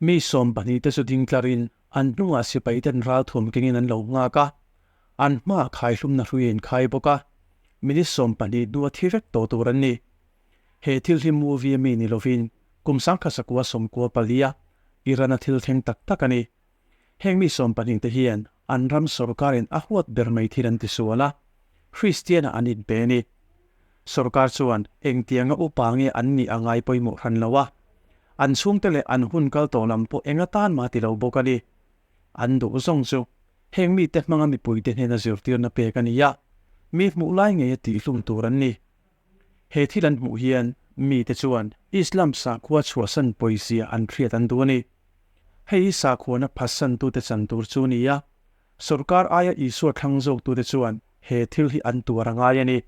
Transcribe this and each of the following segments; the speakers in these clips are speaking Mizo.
Mi 12 te chu ding tlarin an hnungah sipai ten ralthuam kengin an lo nghak a, an hmaah khaihlumna hrui a inkhai bawk a, minute 20 hnua thi vek tawh tur an ni. He thil hi movie a mi ni lovin kum 1994 a Iran a thil thleng tak tak a ni. Heng mi 12 te hian an ram sorkarin a huat ber mai thil an tisual a, Kristian-a an inpe a ni. Sorkar chuan engtianga upa nge an nih a ngai pawimawh hran lo a, an chhungte leh an hun kal tawh lam pawh eng atan mah ti lo bawk a ni. An duh zawng chu heng mite hmanga mipuite hnena zirtirna pek a ni a, mi hmuh lai ngeia tihhlum tur an ni. He thil an hmuh hian mite chuan Islam sakhua chhuahsan pawizia an hriat an duh a ni. Hei hi sakhuana phatsantute chan tur chu a ni a, sorkar aia Isua thlang zawktute chuan he thil hi an tuar a ngai a ni.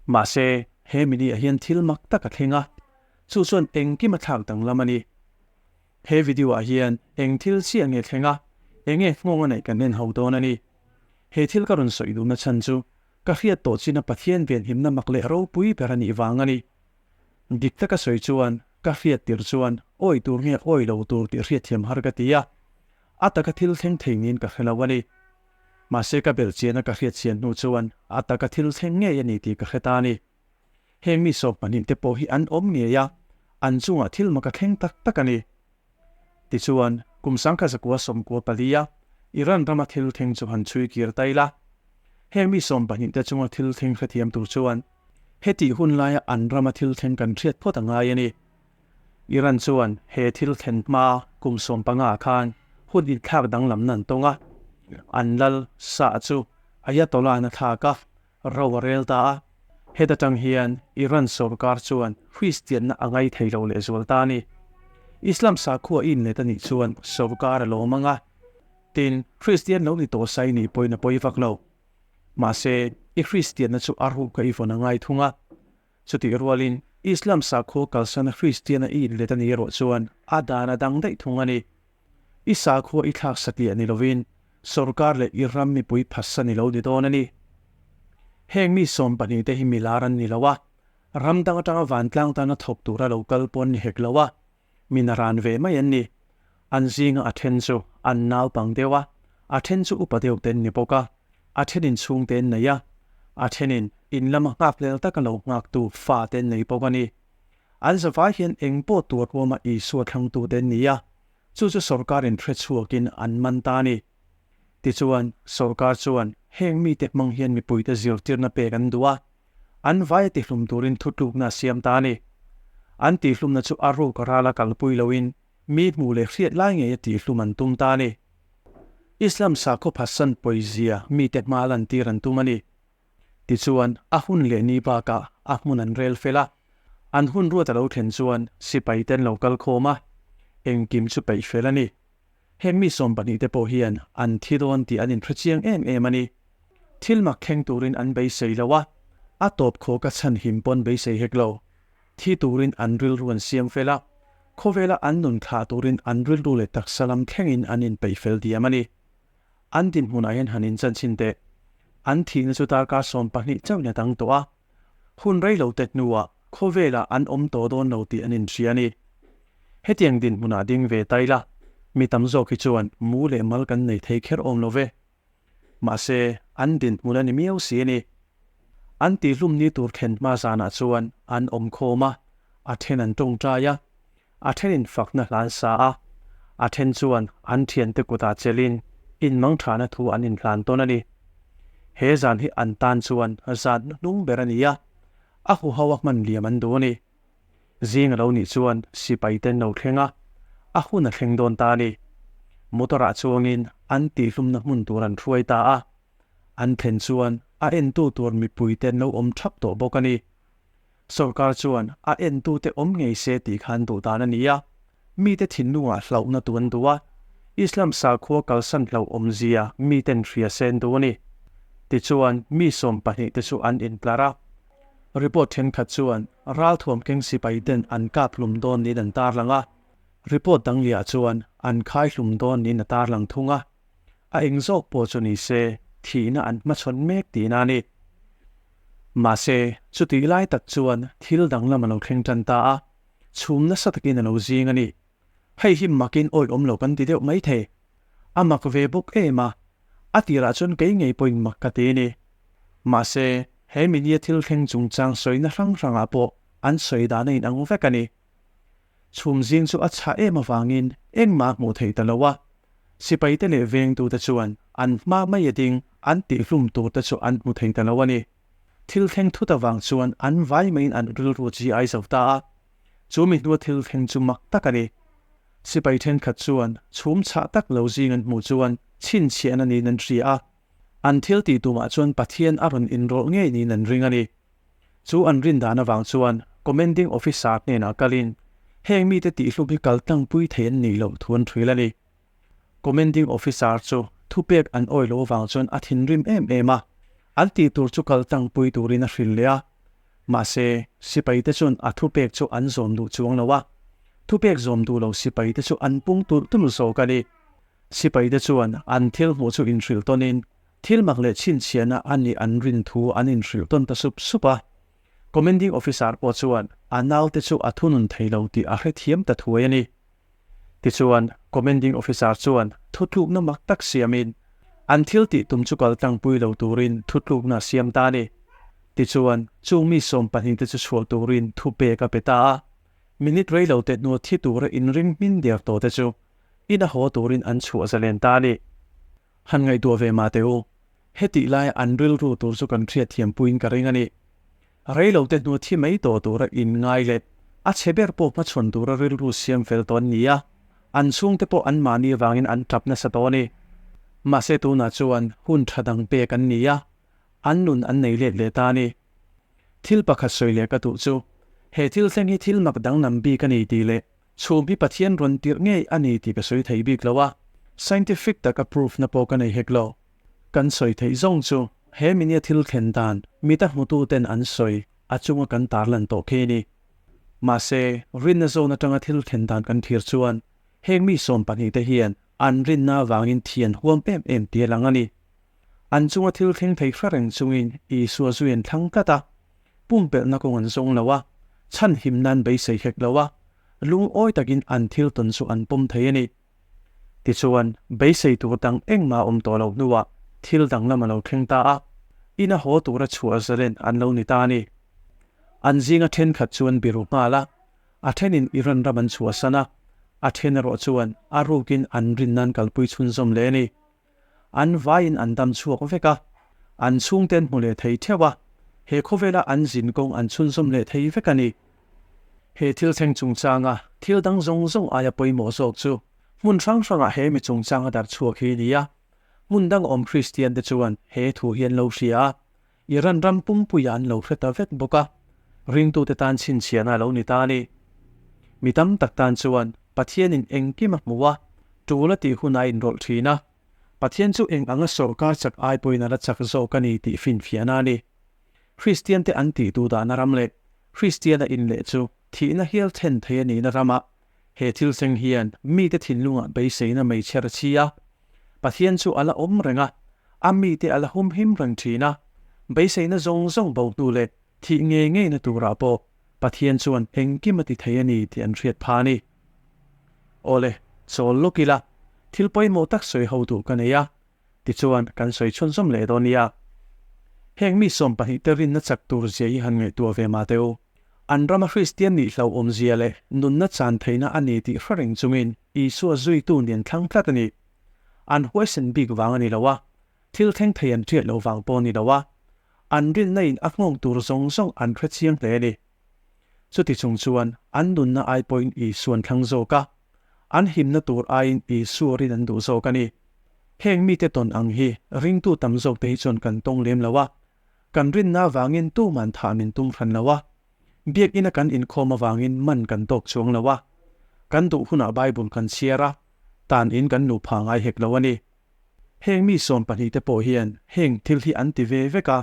Mahse, he mini ah hian thil mak tak a thleng a, chu chuan engkim a thlak danglam a ni. He video ah hian eng thil chiah nge thleng a, enge nghawng a neih kan en ho dawn a ni. He thil ka rawn sawi duhna chhan chu Ka hriat tawh china Pathian venhimna mak leh ropui ber a nih vang a ni. Dik taka sawi chuan, ka hriat tir chuan awi tur nge awi lo tur tih hriatthiam har ka ti a, a taka thil thleng thei niin ka hre lo a ni. Mahse ka belh chiana ka hriat chian hnu chuan a taka thil thleng ngei a ni tih ka hre ta a ni. Heng mi 12 te pawh hi an awm ngei a, an chungah thil mak a thleng tak tak a ni. Tichuan, kum 1994 a Iran rama thil thleng chu han chhui kir ta ila. Heng mi 12 te chunga thil thleng hrethiam tur chuan hetih hun laia an rama thil thleng kan hriat phawt a ngai a ni. Iran chuan he thil thlen hma kum 15 ah khan hun inthlak danglamna an tawng a, an lal Shah chu Ayatollah an a thlak a, ro a rel ta a. Heta tang hian Iran sorkar chuan Kristianna a ngai thei lo lehzual ta a ni. Islam sakhua i inlet a nih chuan sorkar a lawm ang a, tin, Kristian lo ni tawh sa i nih pawhin a pawi vak lo. Mahse, i Kristianna chu a ruk a i vawn a ngai thung a. Chutih rualin, Islam sakhua kalsana Kristiana i inlet a nih erawh chuan a dan a dang daih thung a ni. I sakhua i thlak satliah ni lovin, sorkar leh i ram mipui phasa ni lo ni dawn a ni. Heng mi 12 te hi milar an ni lo a, ram dang atanga vantlang tana thawk tura lo kal pawh an ni hek lo a, min a ran ve mai an ni. An zinga a then chu an naupang deuh a, a then chu upa deuh te an ni bawk a, a thenin chhungte an nei a, a thenin in lama nghakhlel taka lo nghaktu fa te an nei bawk a ni. An zavai hian eng pawh tur huama Isua thlangtute an ni a, chu chu sorkarin hre chhuakin an man ta a ni. Tichuan, sorkar chuan heng mite hmang hian mipuite zirtirna pek an duh a, an vaia tihlum turin thutlukna a siam ta a ni. An tihlumna chu a ruk a rala kalpui loin mi hmuh leh hriat lai ngeia tihlum an tum ta a ni. Islam sakhaw phatsan pawizia mite hma lantir an tum a ni. Tichuan, a hun leh ni bakah a hmun an rel fel a. An hun ruat a lo thlen chuan sipai te an lo kal khawm a, engkim chu peih fel a ni. Heng mi 12 te pawh hian an thi dawn tih an inhre chiang em em a ni. Thil mak thleng turin an beisei lo a, a tawp khawk a chhan him pawn beisei hek lo. Thi turin an rilru an siam fel a, khawvela an nun thlah turin an rilru leh taksa lam thlengin an inpeih fel diam a ni. An dinhmunah hian han inchanchin teh. An thihna chu darkar 20 chauhin a dang tawh a, hun rei lo te hnuah khawvelah an awm tawh dawn lo tih an inhria a ni. Hetiang dinhmunah ding ve ta ila, mi tam zawk hi chuan mu leh mal kan nei thei kher awm lo ve. Mahse, an dinhmun a ni miau si a ni. An tihhlum ni tur thlen hma zanah chuan an awm khawm a, a then an tawngtai a, A thenin fakna hlan sa a, a then chuan an thiante kutah chelin inmang thahna thu an inhlan tawn a ni. He zan hi an tan chuan zan hnuhnung ber a ni a, a huho a hman liam an duh a ni. Zing a lo nih chuan sipai ten lo thleng a, a hun a thleng dawn ta a ni. Motor-ah chuangin an tihhlumna hmun tur an hruai ta a, an thlen chuan a entu tur mipui te an lo awm thap tawh bawk a ni. Sorkar chuan a entute awm ngei se tih khan duh dan a ni a, mite thinlungah hlauhna tu an duh a, Islam sakhua kalsan hlauh awmzia miten hria se an duh a ni. Tichuan, mi 12 te chu an intlar a. Report thenkhat chuan ralthuam keng sipai ten an kap hlum dawn niin an tarlang a, report dang liah chuan an khai hlum dawn niin a tarlang thung a. A eng zawk pawh chu ni se, thihna an hmachhawn mek tihna a ni. Mahse, chutih lai tak chuan thil danglam a lo thleng tan ta a, chhum nasa takin a lo zing a ni. Hei hi makin awih awm lo kan ti deuh mai thei. A mak ve bawk em a, a tirah chuan kei ngei pawhin mak ka ti a ni. Mahse, he minia thil thleng chungchang sawina hrang hrangah pawh an sawi dan a inang vek a ni. Chhum zing chu a chhah em avangin engmah a hmuh theih ta lo a, sipaite leh vengtute chuan an hma mai a ding an tihhlum turte chu an hmu thei ta lo a ni. Thil thleng thut avang chuan an vai maiin an rilru chi ai zo ta a, chu mi hnua thil thleng chu mak tak a ni. Sipai thenkhat chuan chhum chhah tak lo zing an hmuh chuan chhinchhiahna niin an hria a, an thil tih tumah chuan Pathian a rawn inrawlh ngei niin an ring a ni. Chu an rin dan avang chuan Commanding Officer hnenah kalin heng mite tihhlum hi kal tlangpui thei an nih loh thu an hrilh a ni. Commanding Officer chu thupek an awi loh avang chuan a thinrim em em a, an tih tur chu kal tlangpui turin a hrilh leh a. Mahse, sipaite chuan a thupek chu an zawm duh chuang lo a, thupek zawm duh lo sipaite chu an pung tulh tulh zawk a ni. Sipaite chuan an thil hmuh chu inhrilh tawnin thil mak leh chhinchhiahna a nih an rin thu an inhrilh tawn ta sup sup a. Commanding Officer pawh chuan a naute chu a thunun thei lo tih a hrethiam ta thuai a ni. Tichuan, Commanding Officer chuan thutlukna mak tak siamin an thil tih tum chu kal tlangpui lo turin thutlukna a siam ta a ni. Tichuan, chung mi sawmpahnihte chu chhuah turin thupek a pe ta a. Minute rei lo te hnua thi tura inring hmin der tawh te chu ina haw turin an chhuah zalen ta a ni. Han ngaihtuah ve mah teh u, hetih laia an rilru tur chu kan hriatthiam puiin ka ring a ni. Rei lo te hnua thi mai tawh tura inngai leh a chhe ber pawh hmachhawn tura rilru siam fel tawh an ni a, an chhungte pawh anmahni avangin an tap nasa tawh a ni. Mahse tunah chuan hun tha dang pek an ni a, an nun an nei let leh ta a ni. Thil pakhat sawi leh ka duh chu, he thil thleng hi thil mak danglam bik a ni tih leh Chhum hi Pathian rawn tirh ngei a ni tih ka sawi thei bik lo a, scientific taka proof na pawh ka nei hek lo. Kan sawi theih zawng chu he minia thil thlen dan mita hmutu ten an sawi a chunga kan tarlan tawh khi a ni. Mahse, rinna zawn atanga thil thlen dan kan thlir chuan heng mi 12 te hian an rinna avangin thian huam em em tih a lang a ni. An chunga thil thleng thei hre reng chungin Isua zui an thlang tlat a, pumpelhna kawng an zawng lo a, chhanhim nan beisei hek lo a, lungawi takin an thil tawn chu an pawm thei a ni. Tichuan, beisei tur dang engmah awm tawh lo hnuah thil danglam a lo thleng ta a, ina haw tura chhuah zalen an lo ni ta a ni. An zinga thenkhat chu an biru nghal a, a thenin Iran ram an chhuahsan a, a then erawh chuan a rukin an rin nan kalpui chhunzawm leh a ni. An vaiin an dam chhuak vek a, an chhungte an hmu leh thei theuh a, he khawvela an zin kawng an chhunzawm leh thei vek a ni. He thil thleng chungchanga thil dang zawng zawng aia pawimawh zawk chu hmun hrang hrangah he mi chungchanga darh chhuak hi a ni a, hmun dang awm Kristiante chuan he thu hi an lo hria a, Iran ram pumpuiah an lo hre ta vek bawk a, ringtute tan chhinchhiahna a lo ni ta a ni. Mi tam tak tan chuan Pathianin engkim a hmu a, tul a tih hunah a inrawlh thin a, Pathian chu eng anga sawrkar chak ai pawhin a la chak zawk a ni tih finfiahna a ni. Kristiante an tih duh dahna ram leh Kristiana inleh chu thihna hial thlen thei a nihna ramah He thil thleng hian mite thinlungah beiseina mai chher a chhi a, Pathian chu a la awm reng a, a mite a la humhim reng thin a, beiseina zawng zawng bo hnu leh thih ngei ngeina turah pawh Pathian chuan engkim a ti thei a ni tih an hriat pha a ni. Awle, chawl lawk ila, thil pawimawh tak sawi ho duh ka nei a, Tichuan, kan sawi chhunzawm leh dawn nia. Heng mi 12 te rinna chak tur zia hi han ngaihtuah ve mah teh u. An rama Kristian nih hlauhawm zia leh nunna chan theihna a ni tih hre reng chungin Isua zuitu nen thlang tlat a ni. An huaisen bik vang a ni lo a, thil thleng thei an hriat loh vang pawh a ni lo a, an rinna in a nghawng tur zawng zawng an hre chiang hle a ni. Chuti chung chuan an nunna ai pawhin Isua an thlang zawk a, an himna tur aiin Isua rin an duh zawk a ni. Heng mite tawn ang hi ringtu tam zawkte hi chuan kan tawng lem lo a, kan rinna avangin tuman thah min tum hran lo a, biakina kan inkhawm avangin man kan tawk chuang lo a, kan duh hunah Bible kan chhiar a, tan in kan luh phah ngai hek lo a ni. Heng mi 12 te pawh hian heng thil hi an ti ve vek a,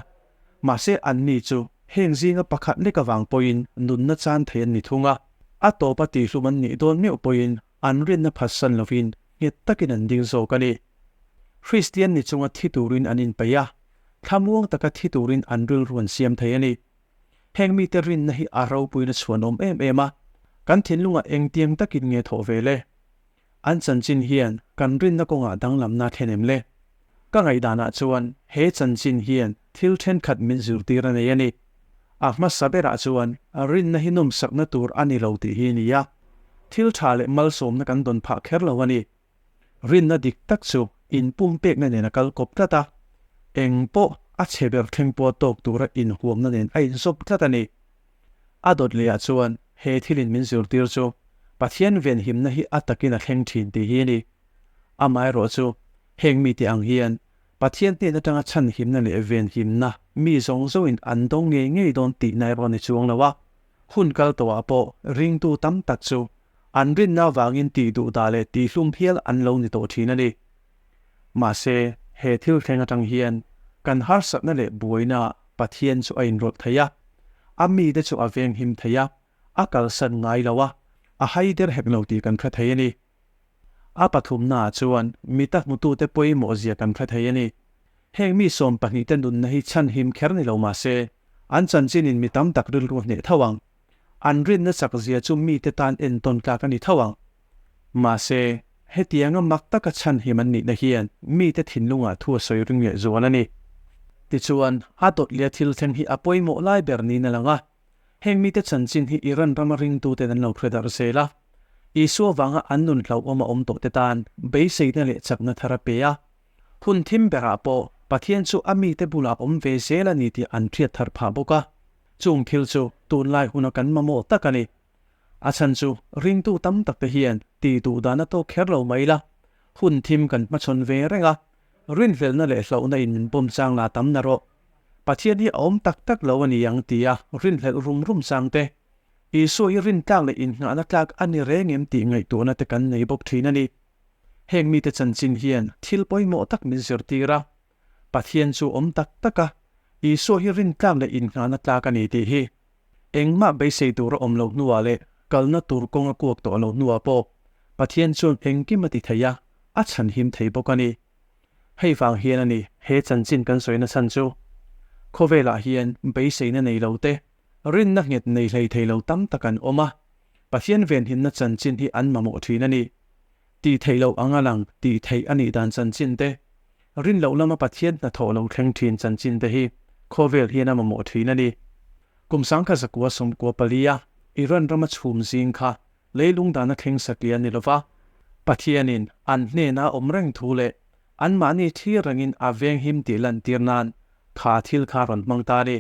mahse anni chu heng zinga pakhat lek avang pawhin nunna chan thei an ni thung a, a tawpa tihlum an nih dawn meuh pawhin an rinna phatsan lovin nghet takin an ding zawk a ni. Kristian ni chunga thi turin an inpeih a, thlamuang taka thi turin an rilru an siam thei a ni. Heng mite rinna hi a ropuina chhuanawm em em a, kan thinlungah engtiang takin nge thawh ve le? An chanchin hian kan rinna kawngah danglamna a thlen em le? Ka ngaihdanah chuan he chanchin hian thil thenkhat min zirtir a nei a ni. A hmasa berah chuan rinna hi nawmsakna tur a ni lo tih hi a ni a. Thil tha leh malsawmna kan dawn phah kher lo a ni. Rinna dik tak chu inpumpekna nen a kal kawp tlat a, eng pawh a chhe ber thleng pawh tawk tura inhuamna nen a inzawp tlat a ni. A dawt lehah chuan he thilin min zirtir chu Pathian venhimna hi a takin a thleng thin tih hi a ni. Amaherawhchu, heng mite ang hian Pathian hnen atanga chhanhimna leh venhimna mi zawng zawngin an dawng ngei ngei dawn tihna erawh a ni chuang lo a. Hun kal tawhah pawh ringtu tam tak chu an rinna avangin tih duh dah leh tihhlum hial an lo ni tawh thin a ni. Mahse, he thil thleng atang hian kan harsatna leh buainaah Pathian chu a inrawlh thei a, a mite chu a venghim thei a, a kalsan ngai lo a, a haider hek lo tih kan hre thei a ni. A pathumnaah chuan mita hmutute pawimawhzia kan hre thei a ni. Heng mi sawmpahnihte nunna hi chhanhim kher ni lo mah se, an chanchinin mi tam tak rilru hneh tho ang. An rinna chakzia chu mite tan entawn tlak a ni tho ang. Mahse, hetianga mak taka chhanhim an nihna hian mite thinlungah thu a sawi ring lehzual a ni. Tichuan, a dawt leh a thil thleng hi a pawimawh lai ber niin a lang a. Heng mite chanchin hi Iran rama ringtuten an lo hre darh zel a. Isua vanga an nun hlauhawm a awm tawhte tan beiseina leh chakna thar a pe a. Hun thim berah pawh Pathian chu a mite bulah awm ve zel a ni tih an hriat thar phah bawk a. Chung thil chu tunlai huna kan mamawh tak a ni. A chhan chu ringtu tam takte hian tih duh dan a tawk kher lo mai la. Hun thim kan hmachhawn ve reng a, rinhlelhna leh hlauhna in min bawm chang la tam na rawh. Pathian hi a awm tak tak lo a ni ang tia rinhlelh rum rum chang te, Isua hi rintlak leh innghahna tlak a ni reng em tih ngaihtuahna te kan nei bawk thin a ni. Heng mite chanchin hian thil pawimawh tak min zirtir a, Pathian chu awm tak tak a, Isua hi rintlak leh innghahna tlak a ni tih hi. Engmah beisei tur a awm loh hnuah leh kalna tur kawng a kuak tawh loh hnuah pawh Pathian chuan engkim a ti thei a, a chhanhim thei bawk a ni. Hei vang hian a ni he chanchin kan sawina chhan chu. Khawvelah hian beiseina nei lo te, rinna nghet nei hlei thei lo tam tak an awm a, Pathian venhimna chanchin hi an mamawh thin a ni. Tih theih loh ang a lang tih theih a nih dan chanchin te, rin loh lama Pathian hnathawh lo thleng thin chanchin te hi khawvel hian a mamawh thin a ni. Kum sangkhat zakua sawmkua palia Iran rama chhum zing kha leilung dana thleng satliah a ni lova, Pathianin an hnena awm reng thu leh anmahni thlir rengin a venghim tih lantir nan kha thil kha rawn hmang ta a ni.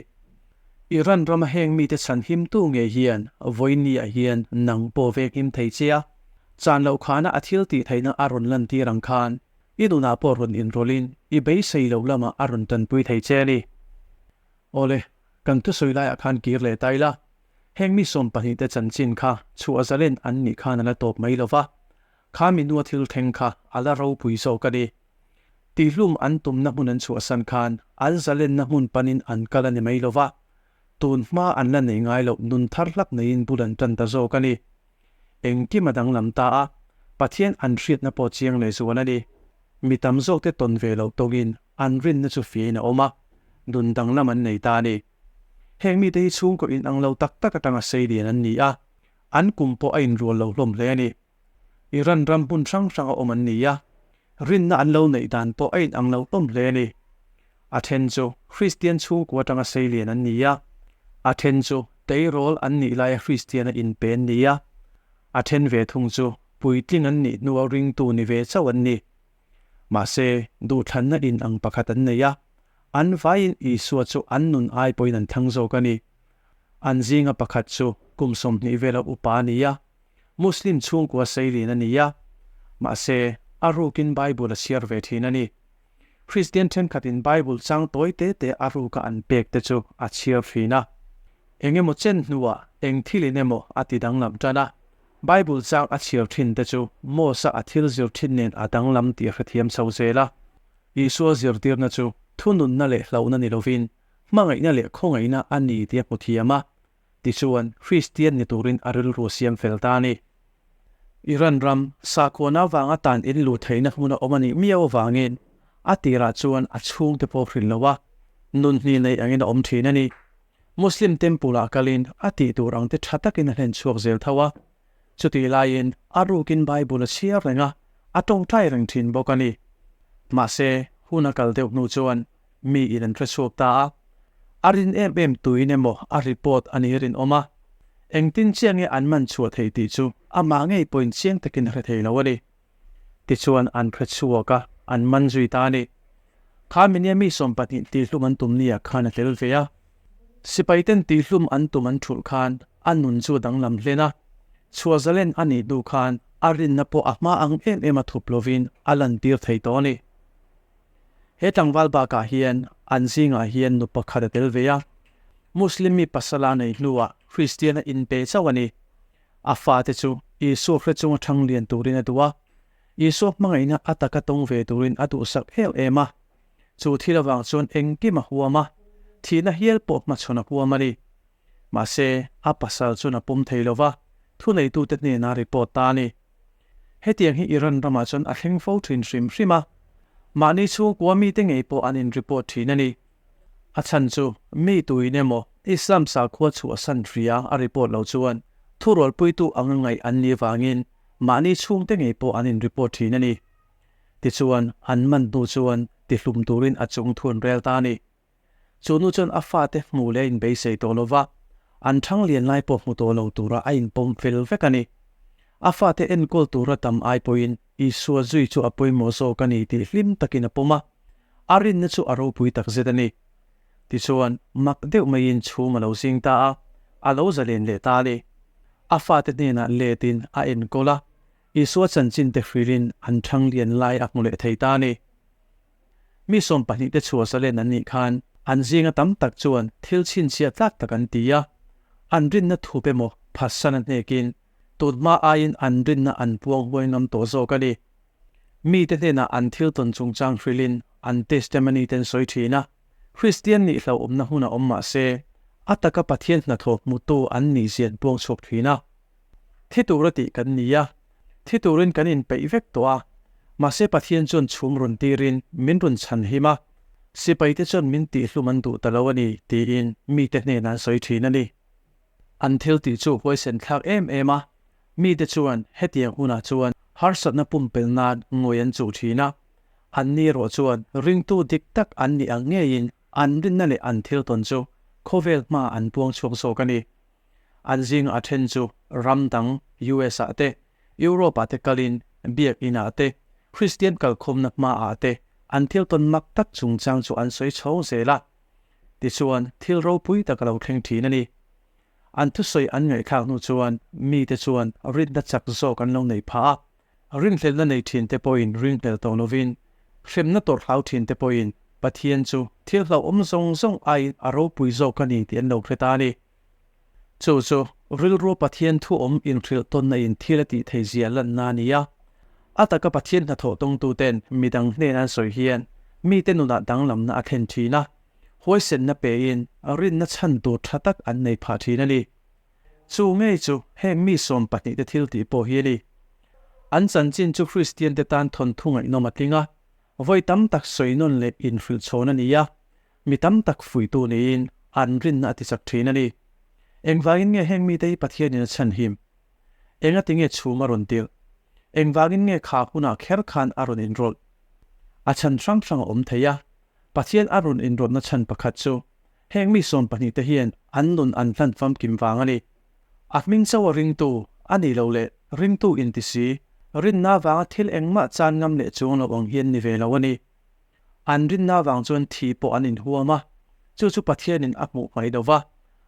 Iran rama heng mite chhanhimtu ngei hian vawinia hian nang pawh venghim thei che a, chan loh khana a thil tih theihna a rawn lantir ang khan i nunah pawh rawn inrawlhin i beisei lo lamah a rawn tanpui thei che a ni. Awle, kan thusawi laiah khan kir leh ta ila, heng mi 12 te chanchin kha chhuah zalen an nih khan a la tawp mai lo va, kha mi nua thil thleng kha a la ropui zawk a ni. Tihlum an tumna hmun an chhuahsan khan an zalenna hmun panin an kal a ni mai lo va, tun hma an la neih ngai loh nun thar hlak neiin bul an tan ta zawk a ni. Engkim a danglam ta a, Pathian an hriatna pawh chiang leh zual a ni. Mi tam zawkte tawn ve loh tawngin an rinna chu fiahin a awm a, nun danglam an nei ta a ni. Heng mite hi chhungkaw inang lo tak tak atanga sei lian an ni a, an kum pawh a inrual lo hlawm hle a ni. Iran ram hmun hrang hranga awm an ni a, rinna an lo neih dan pawh a inang lo hlawm hle a ni. A then chu Kristian chhungkua atanga sei lian an ni a, a then chu tleirawl an nih laia Kristiana inpe an ni a, a then ve thung chu puitling an nih hnua ringtu ni ve chauh an ni. Mahse, duhthlanna inang pakhat an nei a, an vaiin Isua chu an nun ai pawhin an thlang zawk a ni. An zinga pakhat chu kum 20 vela upa a ni a, Muslim chhungkua seilian a ni a, mahse, a rukin Bible a chhiar ve thin a ni. Kristian thenkhatin Bible chang tawi te te a ruka an pek te chu a chhiar thin a. Eng emaw chen hnuah eng thilin emaw a ti danglam tan a, Bible chang a chhiar thin te chu Mos-a a thil zir thin nen a danglam tih a hrethiam chho zel a. Isua zirtirna chu thununna leh hlauhna ni lovin hmangaihna leh khawngaihna a ni tih a hmu thiam a. Tichuan, Kristian ni turin a rilru a siam fel ta a ni. Iran ram sakhuana avanga tan in luh theihna hmun a awm a nih miau avangin a tirah chuan a chhungte pawh hrilh lo a, nun hnih nei angin a awm thin a ni. Muslim temple-ah kalin a tih tur ang te tha takin a hlen chhuak zel tho a. Chutih laiin a rukin Bible a chhiar reng a, a tawngtai reng thin bawk a ni. Mahse, hun a kal deuh hnu chuan miin an hrechhuak ta a, a rin em em tuin emaw a report a nih rinawm a, engtin chiah nge an man chhuah theih tih chu amah ngei pawhin chiang takin a hre thei lo a ni. Tichuan an hrechhuak a, an man zui ta a ni. Kha minia mi 20 tihhlum an tum niah khan a tel ve a. Sipai ten tihhlum an tum an thulh khan a nun chu a danglam hlen a. Chhuah zalen a nih hnu khan a rinna pawh a hma ang em em a thup lovin a lantir thei tawh a ni. He tlangval bakah hian an zingah hian nu pakhat a tel ve a. Muslim mi pasala nei hnuah Kristian a inpe chauh a ni. A fate chu Isua hre chunga thang lian turin a duh a. Isua hmangaihna a taka tawng ve turin a duhsak em em a. Chu thil avang chuan engkim a huam a, thihna hial pawh hmachhawn a huam a ni. Mahse, a pasal chuan a pawm thei lo va, thuneitute hnenah report ta a ni. Hetiang hi Iran ramah chuan a thleng fo thin hrim hrim a, mahni chhungkua mite ngei pawh an in report thin a ni. A chhan chu mi tuin emaw Islam sakhua chhuahsan hria a report lo chuan thurualpuitu anga ngaih an nih vangin mahni chhungte ngei pawh an in report thin a ni. Tichuan, an man hnu chuan tihlum turin a chung thu an rel ta a ni. Chu nu chuan a fate hmuh leh a inbeisei tawh lo va, an thang lian lai pawh hmu tawh lo tura a inpawm fel vek a ni. A fate enkawl tura tam ai pawhin Isua zui chu a pawimawh zawk a ni tih hlim takin a pawm a, a rinna chu a ropui tak zet a ni. Tichuan, mak deuh maiin chhum a lo zing ta a, a lo zalen leh ta a ni. A fate hnenah letin a enkawl a, Isua chanchin te hrilhin an thang lian lai a hmu leh thei ta a ni. Mi 20 te chhuah zalen an nih khan an zinga tam tak chuan thil chhinchhiah tlak tak an ti a, an rinna thup emaw phatsan a hnekin tun hma aiin an rinna an puang huai ngam tawh zawk a ni. Mite hnenah an thil tawn chungchang hrilhin an testimony te an sawi thin a, Kristian nih hlauhawmna hmun a awm mah se, a taka Pathian hnathawh hmutu an nih zia an puang chhuak thin a. Thi tura tih kan ni a, thi turin kan inpeih vek tawh a, mahse Pathian chuan chhum rawn tirin min rawn chhan him a, sipaite chuan min tihhlum an duh ta lo a ni tiin mite hnenah an sawi thin a ni. An thil tih chu huaisen thlak em em a, mite chuan hetiang hunah chuan harsatna pumpelh nan ngawi an chuh thin a, anni erawh chuan ringtu dik tak an nih ang ngeiin an rinna leh an thil tawn chu khawvel hmaah an puang chhuak zawk a ni. An zinga a then chu ram dang US ah te, Europe ah te kalin biak in ah te, Kristian kalkhawmna hma ah te an thil tawn mak tak chungchang chu an sawi chho zel a. Tichuan thil ropui tak a lo thleng thin a ni. An thusawi an ngaihthlak hnu chuan mite chuan rinna chak zawk an lo nei phah a. Rinhlelhna nei thin te pawhin rinhlelh tawh lovin, hremna tawrh hlau thin te pawhin Pathian chu thil hlauhawm zawng zawng aiin a ropui zawk a ni tih an lo hre ta a ni. Chu chu rilrua Pathian thu awm inhrilh tawnna in thil a tih thei zia lanna a ni a. A taka Pathian hnathawh tawngtuten midang hnen an sawi hian mite nunah danglamna a thlen thin a, huaisenna pein rinna chhan tur tha tak an nei phah thin a ni. Chu ngei chu heng mi 20 te thil tih pawh hi a ni. An chanchin chu Kristian te tan thawnthu ngaihnawm a tling a, vawi tam tak sawi nawn leh inhrilh chhawn a ni a, Mi tam tak fuihtu niin an rinna a tichak thin a ni. Engvangin nge heng mite hi Pathianin a chhanhim? Engati nge chhum a rawn tirh? Engvangin nge kha hunah kher khan a rawn inrawlh? A chhan hrang hrang a awm thei a. Pathian a rawn inrawlhna chhan pakhat chu heng mi 20 te hian an nun an hlan famkim vang a ni. A hming chauh a ringtu a nih loh leh ringtu inti si, rinna avanga thil engmah chan ngam leh chuang lo ang hian ni ve lo a ni. An rinna avang chuan thi pawh an inhuam a, chu chu Pathianin a hmuh hmaih lo va,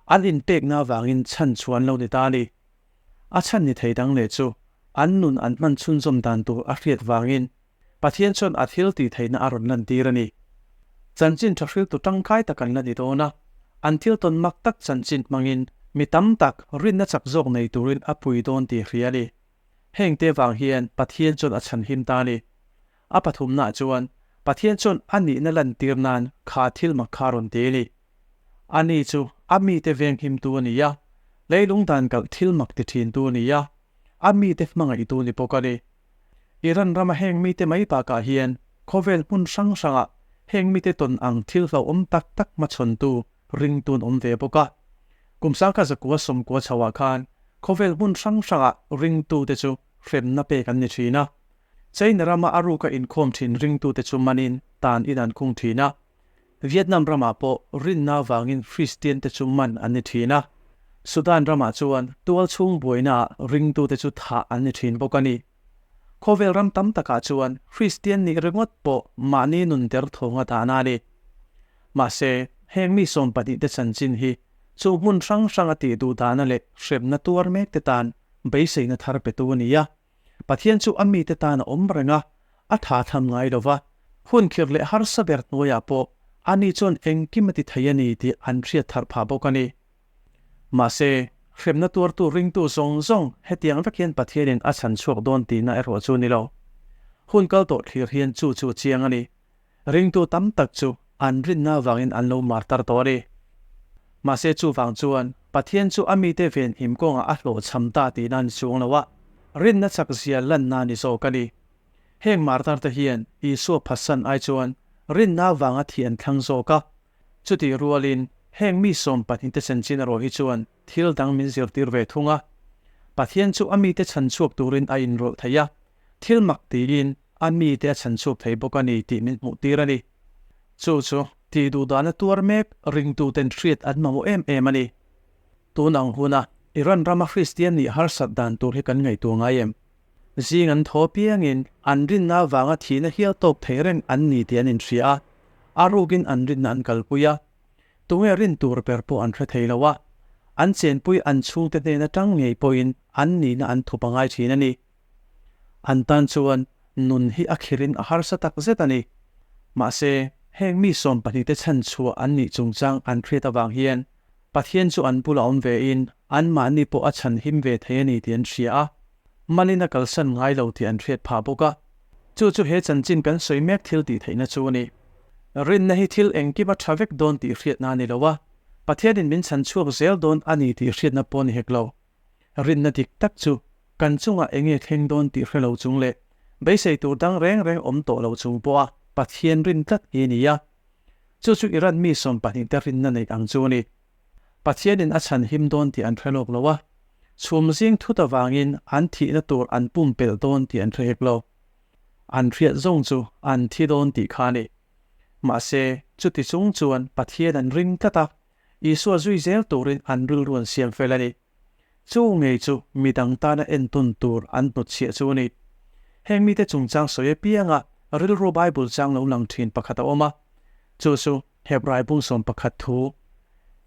an inpekna avangin chhan chu an lo ni ta a ni. A chhan ni thei dang leh chu an nun an hman chhunzawm dan tur a hriat vangin Pathian chuan a thil tih theihna a rawn lantir a ni. Chanchin tha hriltu tangkai tak an la ni dawn a, an thil tawn mak tak chanchin hmangin mi tam tak rinna chak zawk nei turin a pui dawn tih hria a ni. Hengte vang hian Pathian chuan a chhanhim ta a ni. A pathumnaah chuan Pathian chuan a nihna lantir nan kha thil mak kha a rawn ti a ni. Ani chu a mite venghimtu a ni a, leilung dan kalh thil mak ti thintu a ni a, a mite hmangaihtu ni bawk a ni. Iran rama heng mite mai bakah hian khawvel hmun hrang hrangah heng mite tawn ang thil hlauhawm tak tak hmachhawntu ringtu an awm ve bawk a. Kum 1990 chhoah khan. Khawvel hmun hrang hrangah ringtute chu hremna pek an ni thin a. China rama a ruka inkhawm thin ringtute chu manin tan in an khung thin a. Vietnam ramah pawh rinna vangin Kristiante chu man an ni thin a. Sudan ramah chuan tualchhung buainaah ringtute chu thah an ni thin bawk a ni. Khawvel ram tam takah chuan Kristian nih ringawt pawh mahni nun derthawnga dahna a ni. Mahse, heng mi sawmpahnihte chanchin hi chu hmun hrang hranga tih duh dahna leh hremna tuar mekte tan beiseina thar petu a ni a. Pathian chu a mite tan a awm reng a, a tha tham ngai lo va, hun khirh leh harsa ber hnuaiah pawh ani chuan engkim a ti thei a ni tih an hriat thar phah bawk a ni. Mahse, hremna tuartu ringtu zawng zawng hetiang vek hian Pathianin a chhan chhuak dawn tihna erawh chu a ni lo. Hun kal tawh thlir hian chu chu a chiang a ni. Ringtu tam tak chu an rinna avangin an lo martar tawh a ni. Mahse chuvang chuan Pathian chu a mite venhim kawngah a hlawhchham ta tihna a ni chuang lo a, rinna chak zia lanna a ni zawk a ni. Heng martarte hian Isua phatsan ai chuan rinna avanga thih an thlang zawk a. Chutih rualin heng mi sawmpahnihte chanchin erawh hi chuan thil dang min zirtir ve thung a. Pathian chu a mite chhanchhuak turin a inrawlh thei a, Thil mak tiin a mite a chhan chhuak thei bawk a ni tih min hmuh tir a ni. Chu chu tih duh dana tuar mek ringtuten hriat an mamawh em em a ni. Tun ang huna Iran rama Kristian nih harsat dan tur hi kan ngaihtuah ngai em? Zing an thaw piangin an rinna avanga thihna hial tawk thei reng an ni tih an inhria a, a rukin an rinna an kalpui a. Tunge rin tur ber pawh an hre thei lo a, an chenpui an chhungte hnen atang ngei pawhin an nihna an thup a ngai thin a ni. An tan chuan nun hi a khirin a harsa tak zet a ni. Mahse, heng mi sawmpahnihte chhan chhuah an nih chungchang an hriat avang hian Pathian chu an bulah awm vein anmahni pawh a chhan him ve thei a ni tih an hria a, malin a kalsan ngai lo tih an hriat phah bawk a. Chu chu he chanchin kan sawi mek thil tih theihna chu a ni. Rinna hi thil engkim a tha vek dawn tih hriatna a ni lo a, Pathianin min chhan chhuak zel dawn a ni tih hriatna pawh a ni hek lo. Rinna dik tak chu kan chungah eng nge thleng dawn tih hre lo chung leh beisei tur dang reng reng awm tawh lo chung pawha Pathian rin tlat hi a ni a. Chu chu Iran mi sawmpahnihte rinna neih ang chu a ni. Pathianin a chhan him dawn tih an hre lawk lo a, chhum zing thut avangin an thihna tur an pumpelh dawn tih an hre hek lo. An hriat zawng chu an thi dawn tih kha a ni. Mahse, chuti chung chuan Pathian an ring tlat a, Isua zui zel turin an rilru an siam fel a ni. Chu ngei chu midang tana entawn tur an hnutchhiah chu a ni. Heng mite chungchang sawi apianga rilru Bible chang lo lang thin pakhat a awm a, chu chu Hebrai bung 11 thu.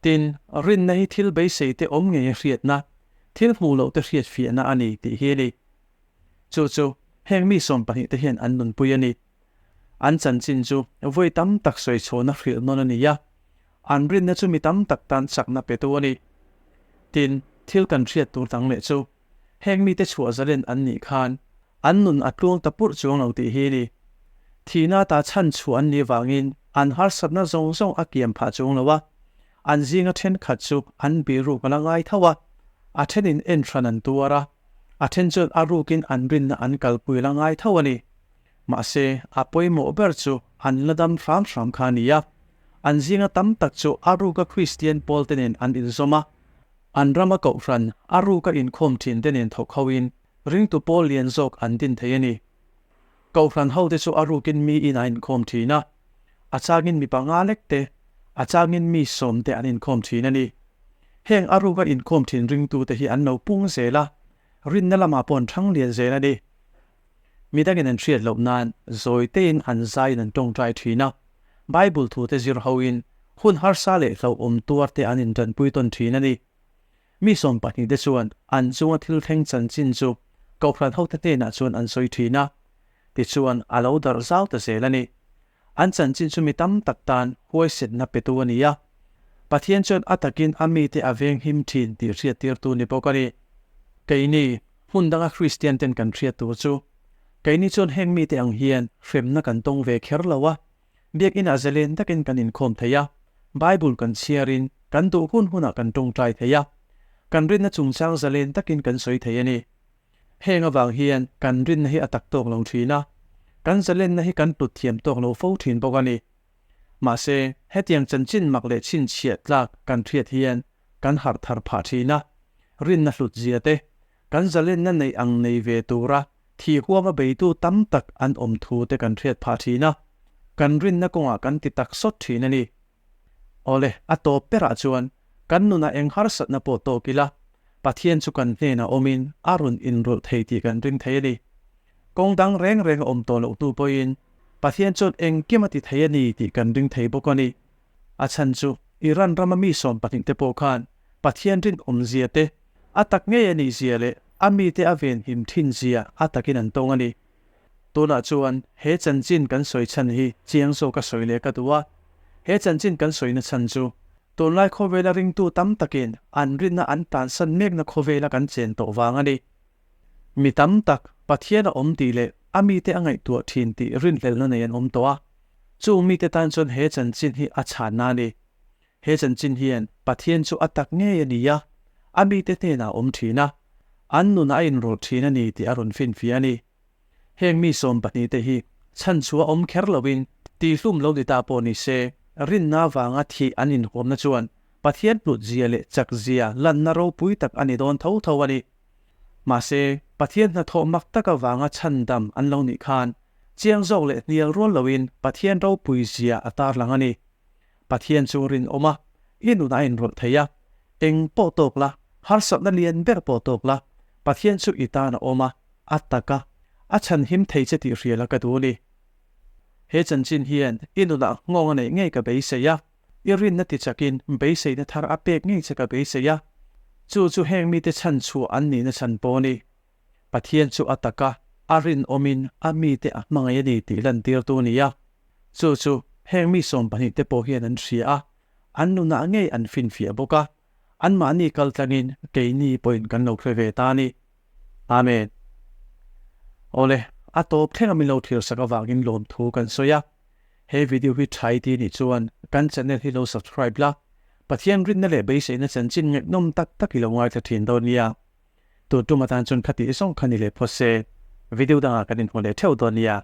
Tin, rinna hi thil beisei te awm ngei a hriatna, thil hmuh loh te hriatfiahna a ni tih hi a ni. Chu chu heng mi 12 te hian an nunpui a ni. An chanchin chu vawi tam tak sawi chhuahna hrilh nawn a ni a, An rinna chu mi tam tak tan chakna petu a ni. Tin, thil kan hriat tur dang leh chu, heng mite chhuah zalen an nih khan an nun a tluang ta purh chuang lo tih hi a ni. Thihna ata chhan chhuah an nih vangin an harsatna zawng zawng a kiam phah chuang lo a, an zinga thenkhat chu an bihruk a la ngai tho a, a thenin en hran an tuar a, a then chuan a rukin an rinna an kalpui a la ngai tho a ni. Mahse, a pawimawh ber chu an la dam hram hram kha a ni a. An zinga tam tak chu a ruka Kristian pawlte nen an inzawm a. An rama kohhran a ruka inkhawm thinte nen thawk hoin ringtu pawl lian zawk an din thei a ni. Kohhran hote chu a rukin miin a inkhawm thin a, a changin mi panga lek te, a changin mi sawm te an inkhawm thin a ni. Heng a ruka inkhawm thin ringtute hi an lo pung zel a, rinna lamah pawh an thang lian zel a ni. Midangin an hriat loh nan zawi tein an zaiin an tawngtai thin a, Bible thute zir hoin hun harsa leh hlauhawm tuar te an intanpui tawn thin a ni. Mi 12 te chuan an chunga thil thleng chanchin chu Kohhran hote hnenah chuan an sawi thin a, tichuan a lo darh zau ta zel a ni. An chanchin chu mi tam tak tan huaisetna petu a ni a, Pathian chuan a takin a mite a venghim thin tih hriattirtu ni bawk a ni. Keini, hmun danga Kristian ten kan hriat tur chu, keini chuan heng mite ang hian hremna kan tawng ve kher lo a, biakinah zalen takin kan inkhawm thei a, Bible kan chhiarin kan duh hun hunah kan tawngtai thei a, kan rinna chungchang zalen takin kan sawi thei a ni. Heng avang hian kan rinna hi a tak tawk lo thin a, kan zalenna hi kan tlut thiam tawk lo fo thin bawk a ni. Mahse, hetiang chanchin mak leh chhinchhiah tlak kan hriat hian kan harh thar phah thin a. rinna hlut zia te, kan zalenna neih ang nei ve tura thi huama beitu tam tak an awm thu te kan hriat phah thin a, kan rinna kawngah kan ti tak sawt thin a ni. Awle, a tawp berah chuan kan nunah eng harsatna pawh tawk ila, Pathian chu kan hnenah awmin a rawn inrawlh thei tih kan ring thei a ni. Kawng dang reng reng a awm tawh loh hnu pawhin Pathian chuan engkim a ti thei a ni tih kan ring thei bawk a ni. A chhan chu Iran rama mi sawmpahnihte pawh khan Pathian rinawmzia te, a tak ngei a nihzia leh a mite a venhim thinzia a takin an tawng a ni. Tunah chuan he chanchin kan sawi chhan hi chiang zawka sawi leh ka duh a. He chanchin kan sawina chhan chu tunlai khawvela ringtu tam takin an rinna an tansan mekna khawvela kan chen tawh vang a ni. Mi tam tak Pathian a awm tih leh a mite a ngaihtuah thin tih rinhlelhna nei an awm tawh a. Chung mite tan chuan he chanchin hi a chhanna a ni. He chanchin hian Pathian chu a tak ngei a ni a, a mite hnenah a awm thin a, an nunah a inrawlh thin a ni tih a rawn finfiah a ni. Heng mi sawmpahnihte hi chhanchhuah awm kher loin tihhlum lo ni ta pawh ni se, rinna vanga thih an inhuamna chuan Pathian hlutzia leh chakzia lanna ropui tak a ni dawn tho tho a ni. Mahse, Pathian hnathawh mak tak avanga chhandam an lo nih khan chiang zawk leh hnial rual loin Pathian ropuizia a tarlang a ni. Pathian chu rinawm a, i nunah a inrawlh thei a, eng pawh tawk la, harsatna lian ber pawh tawk la, Pathian chu i tan a awm a, a tak a, a chhanhim thei che tih hrial a ka duh a ni. He chanchin hian i nunah nghawng a neih ngei ka beisei a, i rinna tichakin beiseina thar a pek ngei che ka beisei a, chu chu heng mite chhan chhuah an nihna chhan pawh a ni. Pathian chu a tak a, a rinawmin a mite a hmangaih a ni tih lantirtu a ni a. Chu chu heng mi sawmpahnihte pawh hian an hria a, an nunah ngei an finfiah bawk a, anmahni kal tlangin keini pawhin kan lo hre ve ta a ni. Amen. Awle, a tawp thlenga min lo thirsak avangin lawmthu kan sawi a. He video hi tha i ti nih chuan kan channel hi lo subscribe la, Pathian rinna leh beiseina chanchin ngaihnawm tak tak i lo ngaithla thin dawn nia. Tun tum atan chuan khati zawng kha ni leh phawt se, video dangah kan inhmu leh theuh dawn nia.